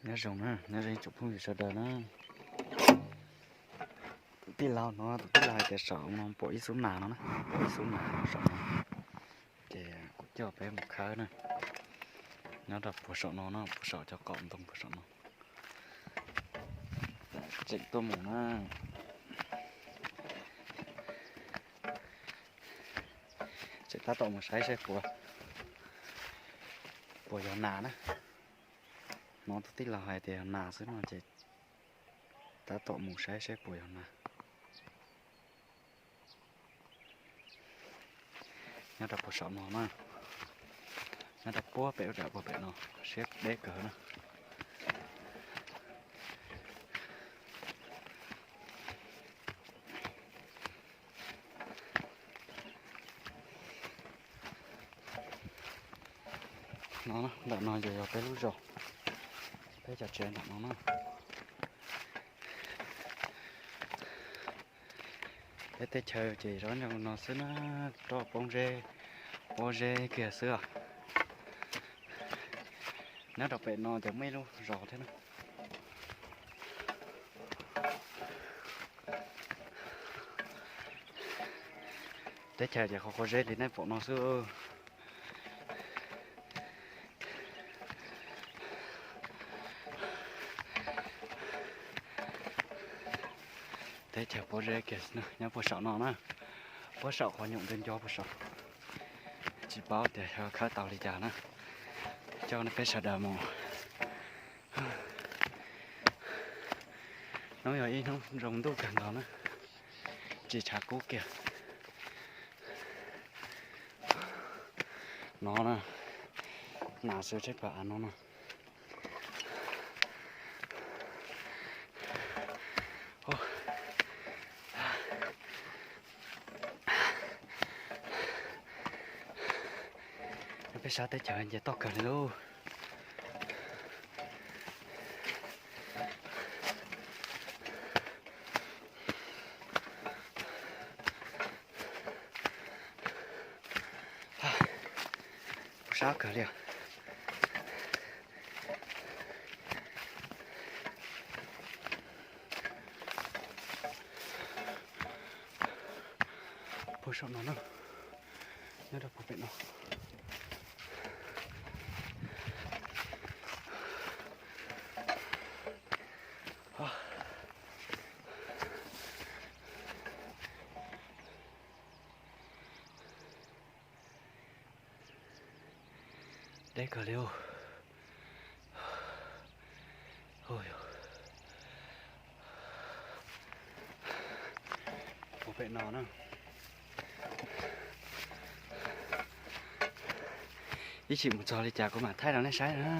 Nyob zoo na, nyob zoo ib tsoom phooj ywg sawv daws na. Tus tij laug no, tus tij laug hais tias saum no pom ib xub nas no na, pom ib xub nas saum no. Ces kuv coj peb mus khawb na. Nyob rau puag saum no na, puag saum cov qaum ntoo puag saum no. Tseem tuaj mus na. Tseem tab tom mus saib seb puas, puas yog nas na. Hnov tus tij laug hais tias yog nas xwb no ces tab tom mus saib seb puas yog nas. Nyob rau puag saum no na, nyob rau puag pem ub, rau puag pem no, siab deb kawg na. No, ntawm no ces yog peb lub zos, peb cov tsev ntawm no na. Peb teb chaws ces zoo li no xwb na, roj poob zeb, pob zeb kiag xwb os. Nyob rau pem no ces muaj ib lub zos thiab na. Teb chaws ces qhov pob zeb li nej pom no xwb. Teb chaws pob zeb kiag nyob puag saum no na, puag saum qhov nyuam nco nco puag saum. Tsis paub tias xyov khawb tau li cas na, coj peb sawv daws mus. Hnub yog ib hnub zoo ntuj kawg nkaus na, tsis tshav kub kiag. No na, nas xwb tsheb pas av no na. Peb sab teb chaws ces toj kawg li lauj. Puas sab kawg li os. Puag saum no na, nyob rau puag pem no. Deb kawg li. Puag pem no na. Ib chim mus txog li cas kuv mam thaij rau nej saib na.